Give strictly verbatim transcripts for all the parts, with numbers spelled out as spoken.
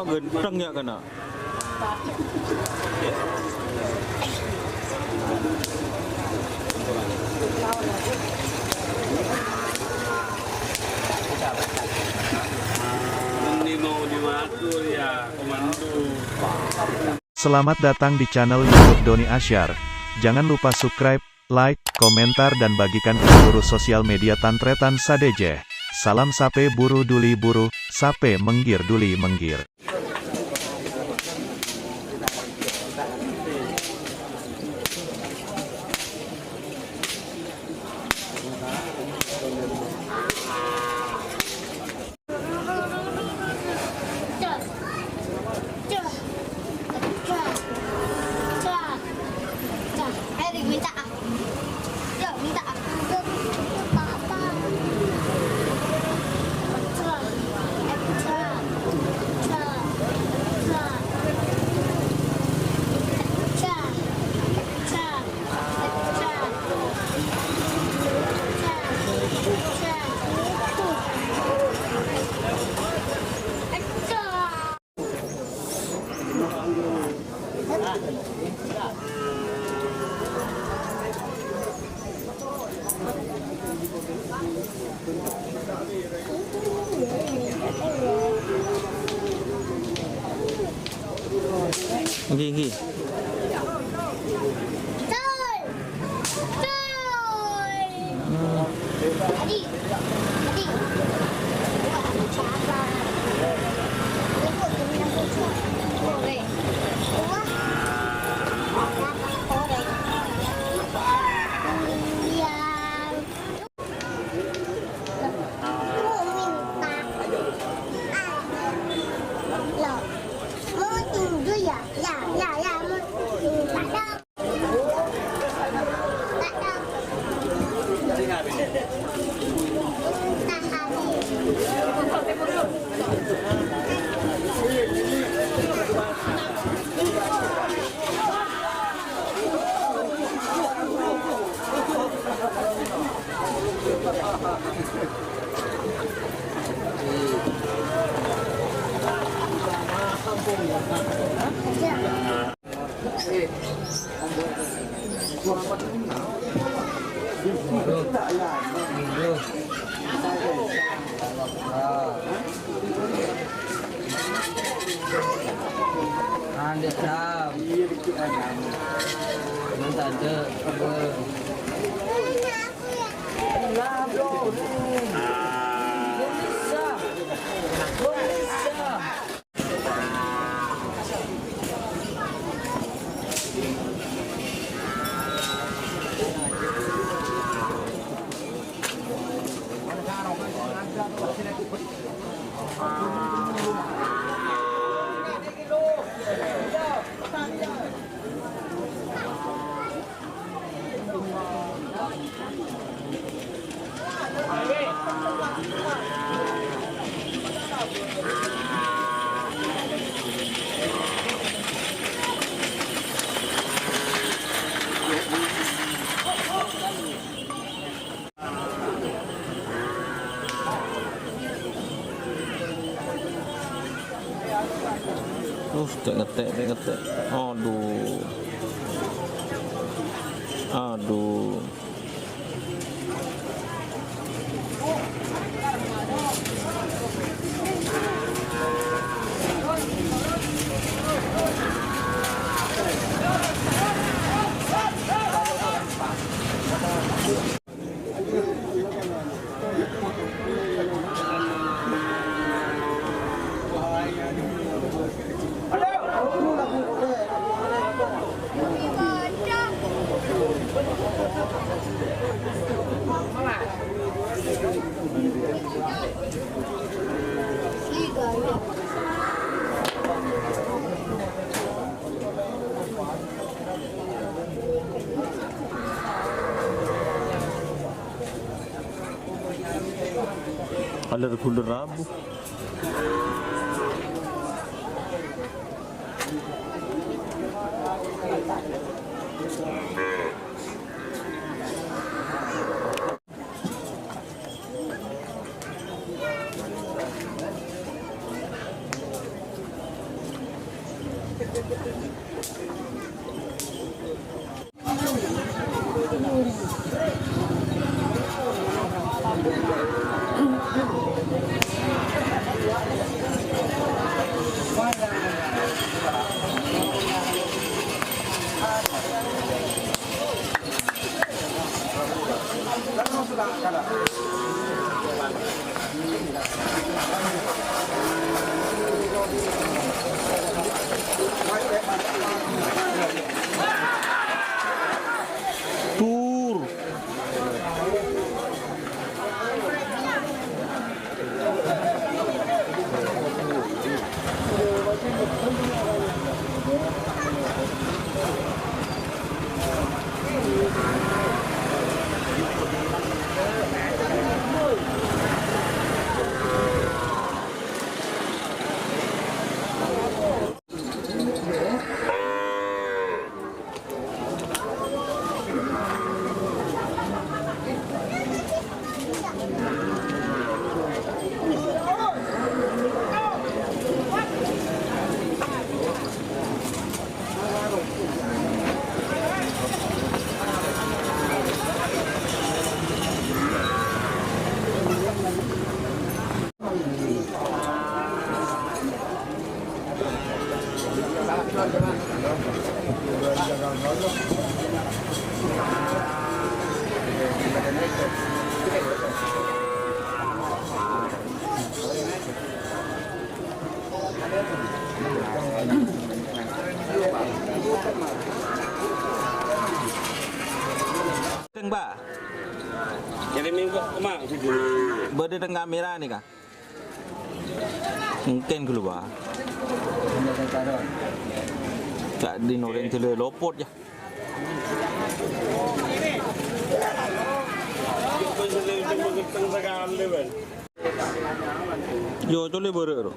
Gendeng ya kena. Ini mau diatur ya, komando. Selamat datang di channel YouTube Doni Asyar. Jangan lupa subscribe, like, komentar, dan bagikan ke seluruh sosial media tan-tarètan sadhâjâ. Salam sapè buru duli buru, sapè mèngghir duli mèngghir. Ngghi, ngghi. Andek Sam. Mantap, Cek. Uh, tek-ngetek, tek-ngetek. Aduh. Aduh. Aler-guler rabu. Tur. Teng, Pak. Jadi minggu kemang. Bâdâ teng kamera nèka. Mungkin ghâllu, Pak. Ca'din orèng jâlâ lopot, yâ. Yo, colè bârâ', ro.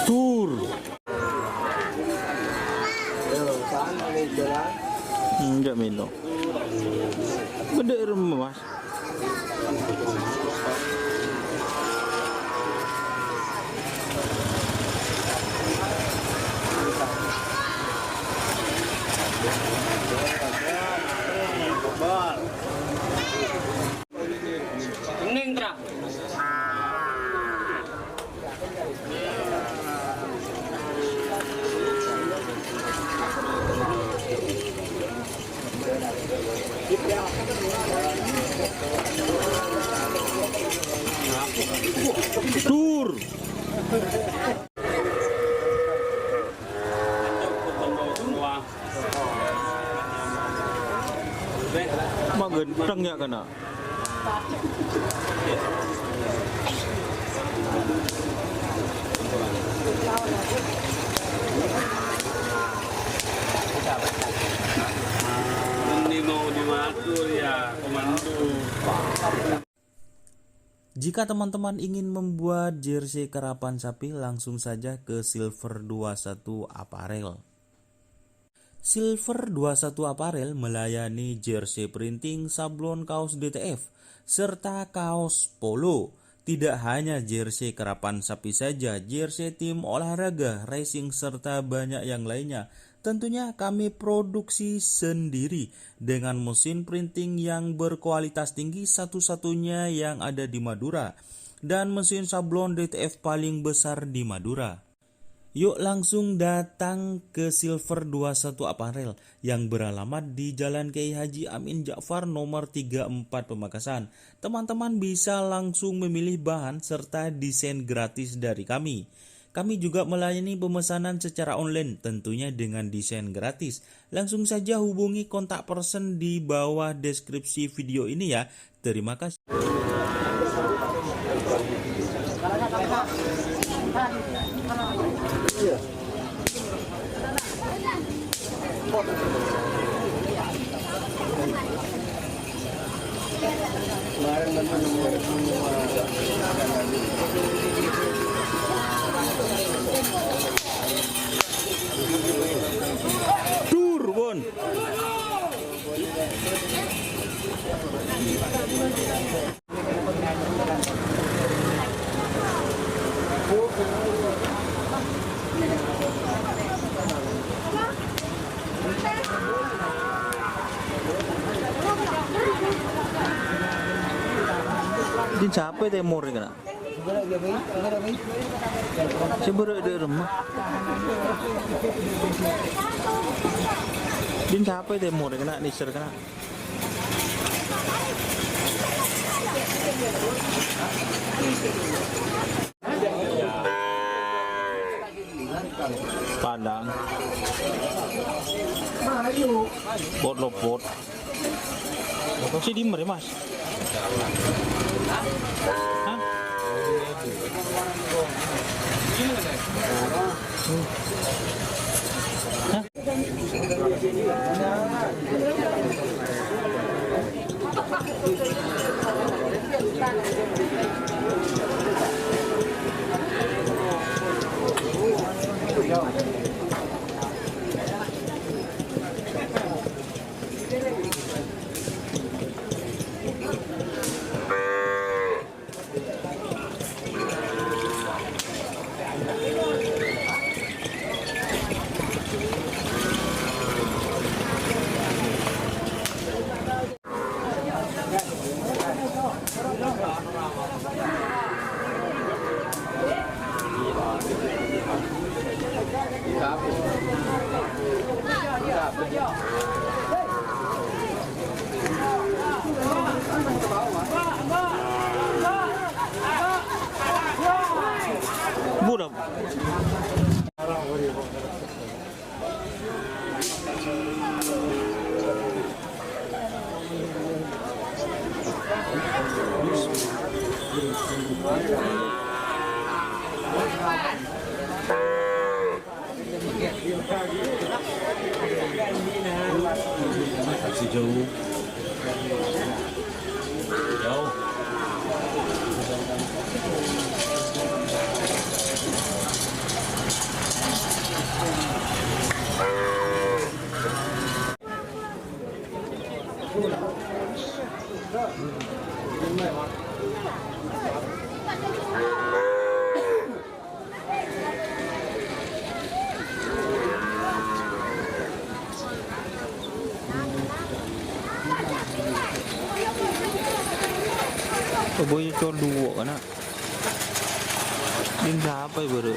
Tur. Enjâ' mèlo. Bâdâ remma, Mas. Neng, Tra. Tur. Ma' ghântheng yâ, kana'. Ini mau diatur ya, komando. Jika teman-teman ingin membuat jersey karapan sapi, langsung saja ke Silver dua satu Apparel. Silver dua satu Apparel melayani jersey printing, sablon kaos D T F, serta kaos polo. Tidak hanya jersey karapan sapi saja, jersey tim olahraga, racing, serta banyak yang lainnya. Tentunya kami produksi sendiri dengan mesin printing yang berkualitas tinggi, satu-satunya yang ada di Madura, dan mesin sablon D T F paling besar di Madura. Yuk langsung datang ke Silver dua satu Apparel yang beralamat di Jalan Kiai Haji Amin Ja'far nomor tiga empat Pamekasan. Teman-teman bisa langsung memilih bahan serta desain gratis dari kami. Kami juga melayani pemesanan secara online, tentunya dengan desain gratis. Langsung saja hubungi kontak person di bawah deskripsi video ini ya. Terima kasih. Tur, pon. Din sapa tèmor kèna? Sè bârâ' dâ' remma. Din sapa tèmor kèna, nèser kèna? Padang. Pot lopot. Sè dimma rè, Mas? Hah? Hah? Buram. Masih jauh. Jauh. Coba ya col duo kana. Din sapa ya baru?